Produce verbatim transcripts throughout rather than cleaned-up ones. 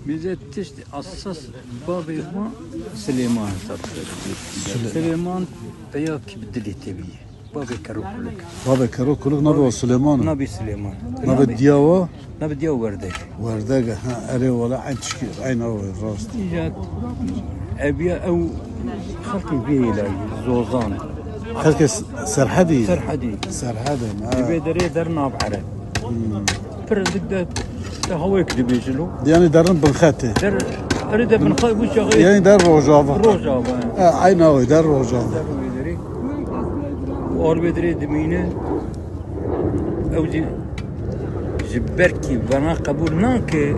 Bize tişt esas bavê wan Silêman hesab kir. Sile- Silêman peya ki bi dilê te bîye. Bavê Kero Kulik. Bavê Kero Kulik navê wa Silêman e? Navê Silêman. Navê diya wa? Navê diya Werdek. Werdek e, ha, erê wala eyn tişkî, eyn awe rast. Îca ev ya ew xelkê vê yê layî, Zozan. Xelkê S-, Serhedî? Serhedî. Serhedê, ha. Di vê derê der nav ere. Hmm. Pir dik de, de hawayek dibêjin o. Yani derin bin xetê. Der, erê de bin xetê bu çaxê. Yani der Rojava. Rojava. Ha, eyn awe der Rojava. Der wê derê. Û al wê derê dimîne. Ew jî ji ber kî vana qebûl nake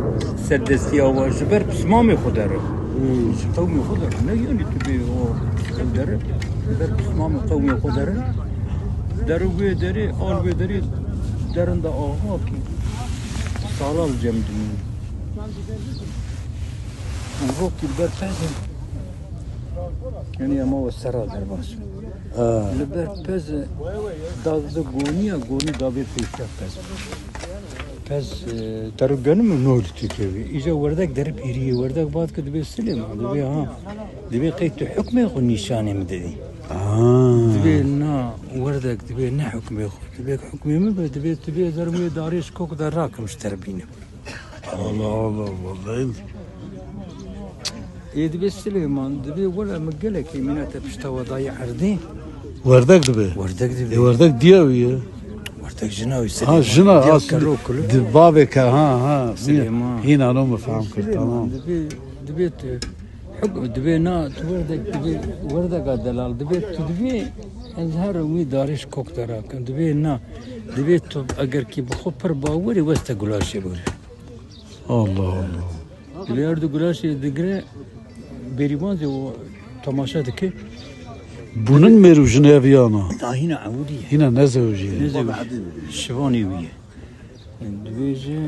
serdestiya we, ji ber pismamê xwe der e. Hmm. Ji qewmê xwe der e. Ne yani tu bê o ew der e. Ji ber pismamê qewmê xwe der e. Der û wê derê, al wê derê, derin de ava kî sala li cem dimîne. Û rokî li ber pez e. Yani ema we sera derbas. Ha. Li ber pez e, da di goniya, goni da vê pêşte pez. Pez, e, teru genim û nol tu kevî. Îca Werdek derib êriyê, Werdek bat ki dibê Silêman, dibê ha. Dibê qey tu hukmê xwe nîşanê min didî. Ha. Dibê na Werdek, dibê ne hukmê xwe. Dibê hukmê min be, dibê tu bê derim wê darê ji kok de rakim ji te re bînim. Allah Allah, vallahi. Ê dibê Silêman, dibê wele min gelekî mînete pişta we dayê erdê. Werdek dibê? Werdek dibê. Ê, Werdek diya wî ye? Werdek jina wî Silêman. Ha, jina, diya ha, Kero Kulik. Di bavê ke, ha, ha. Silêman. Hîn ano min fehm kir, Silêman, tamam. Dibê, dibê tu, huk-, dibê na, tu Werdek, dibê Werdeka delal, dibê tu dibê ez her wî darê ji kok de rakim. Dibê na, dibê tu eger kî bi xwe pir bawer î, weste gulaşê bûrê. Allah Allah. Li her du gulaşê digire, bêrîvan zî û temaşe dike. Bûnin mêr û jinê ev yana? Da hîna ewilî ye. Hîna nezewicî ye. Nezewicî. Şivanê wî ye. Dibêje,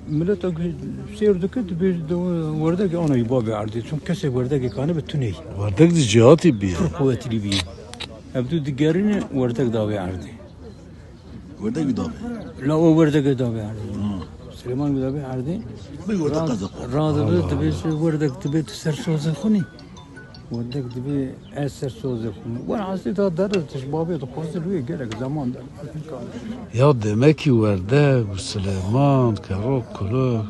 mileta ku sêr dike, dibêje, de werdekê ana yî bavê erdê. Çun kesê werdekê kane bi tuneyî. Werdek di cihatî bî. Pir quwetlî bî. Ev du digerine werdek davê erdê. Werdek wî davê. La o werdek davê erdê. Ha. Silêman wî davê erdê. Bê werdek Ra-, qeza xwe. Radibê, Allah dibê Allah. Werdek dibê tu ser sozê xwe nî. Werdek dibê ez ser sozê xwe nî. Welhasil da derdi tu ji babê dixwaze wê gelek zaman der. Ya demekî Werdek û Silêman, Kero Kulik.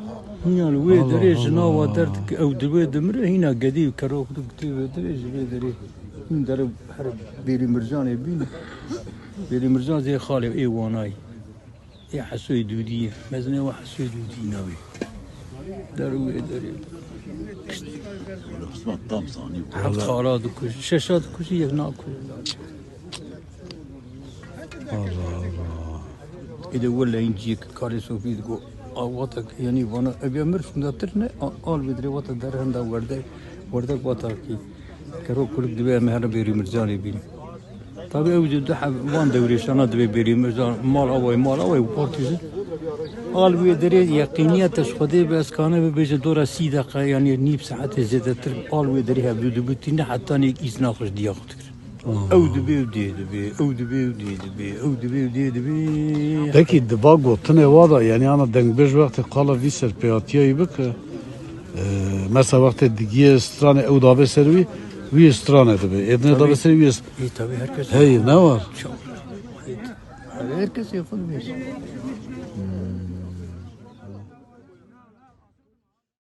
Hîna li wê Allah derê ji nava Allah. Der dike, ew di wê dimire, hîna gedî û Kero Kulik di wê derê, ji vê derê. Hûn derê her Bêrî Mircanê bîn. Bêrî Mircan zê xalê ê Wanayî. Ê Hesoyê Dûdî ye. Mezinê we Hesoyê Dûdî navê. Der û wê derê. Wele Osman tam zanî. Heft xala dikujî, şeşa dikujî, yek nakujî. Allah Allah. Êdî wele hîn ciyek karê sofî digo, a wata ki, yanî vana, ev ya mir şunda tir ne, a-, al vê dirê wata derhenda werdek, werdek wata ki, Kero Kulik dibê em ê herin Bêrî Mircanê bînin. Tabî ew jî du heb-, van dewrêşana dibê Bêrî Mircan, mal away, mal away û partî jî. Al wê derê yeqîniyete ji Xwedê be, ez kane bibêje dora sî deqe, yanî nîv saetê zêdetir, al wê derê hevdû dibûtîne, heta nêk îzna xwe ji diya xwe dikir. Ew dibê û dê dibê, ew dibê û dê dibê, ew dibê û dê dibê. Pekî di va gotinê wa de, yanî ana dengbêj wextê qala vî serpêhatiyayî bike, e, mesela wextê digiye stranê ew davê ser wî, wî stranê dibê. Êdinê davê ser wî s-, Ê, tabî her kes heyî, ne war? Her kesê xwe dibêje.